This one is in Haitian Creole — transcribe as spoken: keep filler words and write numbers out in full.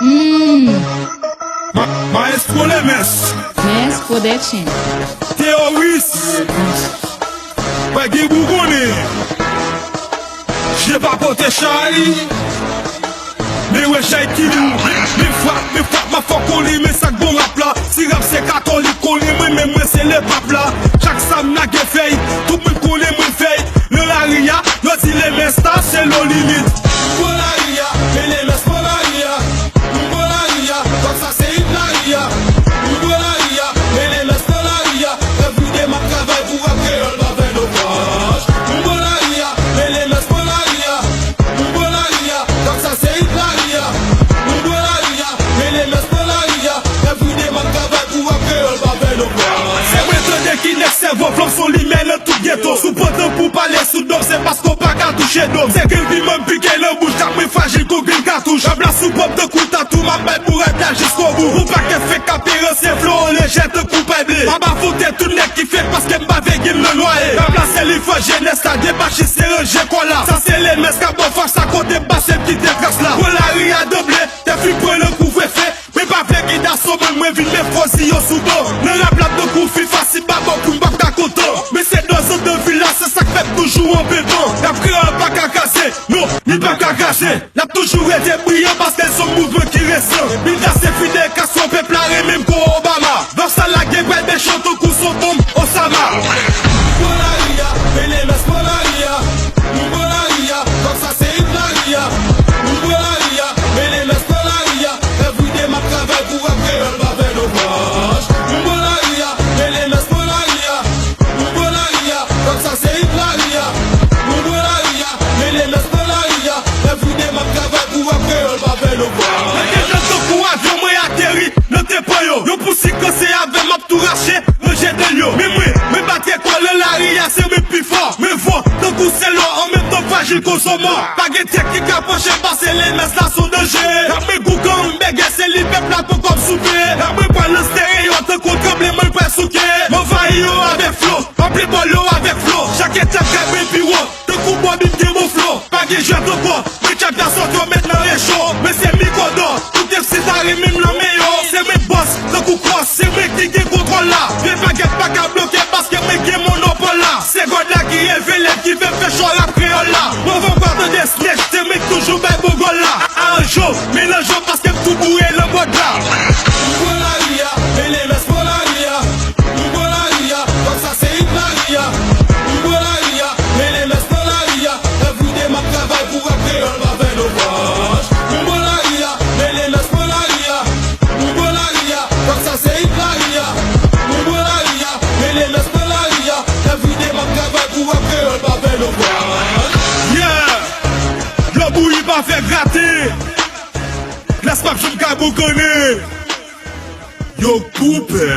Mm. Ma-, Maestro Lemes. Maestro Dètchen. Teyoris. Pè gen bougonnen. Je pa pote chay. Men wè chay ki lou. Men frap, men frap, ma fòk ou li, men sa k bon rap la. Si rap se katon, li konnen mwen, men mwen se lepap la. Chak sa m lage fèy, tout moun konnen mwen fèy. Nan lari a, yo di Lemes ta se lo limit. M pran lari a, men Lemes pran lari a. M pran lari a, fòk sa se hit lari a. M pran lari a, men Lemes pran lari a. Everyday m ap travay pou rap kreyòl pa fè nofaj. M pran lari a, men Lemes pran lari a. M pran lari a, fòk sa se hit lari a. M pran lari a, men Lemes pran lari a. Everyday m ap travay pou rap kreyòl pa fè nofaj. Se mwen tande ki nèg sèvo flanm son limyè nan tout geto. Sou pantan pou pale sou dòm, se paske w pa ka touche dòm. Se grenn piman m pike nan bouch, ap mwen frajil kon grenn katouch. Rap la sou pòp tankou tatou, m ap bay pou rap la jiskobou. Yon pakèt fake apeyans, se flo lejè tankou pay ble. M ap afwonte tout nèg ki fake paske m pa vle gen m nan nwaye. Rap la se li fò jenès la depache, se ranje kò la. Sa se Lemes k ap bò fas la, kote m pase m kite tras la. Pran lari a danble, tèt fin pran nan kouvrefe. Mwen pa vle gen daso, mwen, mwen vin met fòzi yo sou ban. Nan rap la tankou FIFA, si m pa bon pou m p ap ka kontan. Men se dòz an nan vil la, se sa k fè m toujou an penpan. Rap kreyòl pa ka kraze, non, li pa ka kraze. L ap toujou rete briyan paske l se yon mouvman ki resan. Bin kase fidèl, kase yon pèp la renmen m kon Obama. Vòs sa lage pral mechan tankou s on bonm Osama. M pran lari a, men Lemes pran lari a. M pran lari a, fòk sa se hit lari a. M pran lari a, men Lemes pran lari a. Everyday m ap travay pou rap kreyòl pa fè nofaj. M pran lari a, men Lemes pran lari a. M pran lari a, fòk sa se hit lari a. M pran lari a, men Lemes pran lari a. Everyday m ap travay pou rap kreyòl pa fè nofaj. Mwen te jwenn tankou avyon, mwen ateri nan tepo yo. Yo pousi kanse avè m, ap tou rache, ranje dèl yo. Men mwen, mwen bat rekò nan lari a, se mwen pi fò. Men fò, tankou se lò, an menm tan frajil kon zòmò. Pa gen tèt ki ka panche pase Lemes la, s on danje. Rap mwen gougan, m bègè, se li pèp la poko ap souke. Rap mwen pral nan stereo, tankou tranbleman, l pral souke. M anvayi yo avèk flo, anpli bòl yo avèk flo. Chak etap, rap mwen pi wo. Tankou Bobby m gen bon flo, pa gen jwèt ankò. Mwen tchak la sòt yo met nan recho. Men se mikodò, tout M C ta renmen m nan men yo. Se mwen bòs, tankou kòs, se mwen ki gen kontwòl la. Vye bagèt pa ka bloke paske mwen gen monopòl la. Se God la ki revele m, ki fè m fè chwa rap kreyòl la. Mwen fè w pa tande snitch, se mwen k toujou bay bon gòl la. Aranje w, melanje w paske m tou boure nan mòd la. M pran lari a, men Lemes pran lari a. M pran lari a, fòk sa se hit lari a. M pran lari a, men Lemes pran lari a. Everyday m ap travay pou rap kreyòl pa fè nofaj. M pran lari a, men Lemes pran lari a. M pran lari a, fòk sa se hit lari a. M pran lari a, men Lemes pran lari a. Everyday m ap travay pou rap kreyòl pa fè nofaj. Yeah! Dlo bouyi pa fè grate. Glas p ap janm ka boukannen. Yo koupe.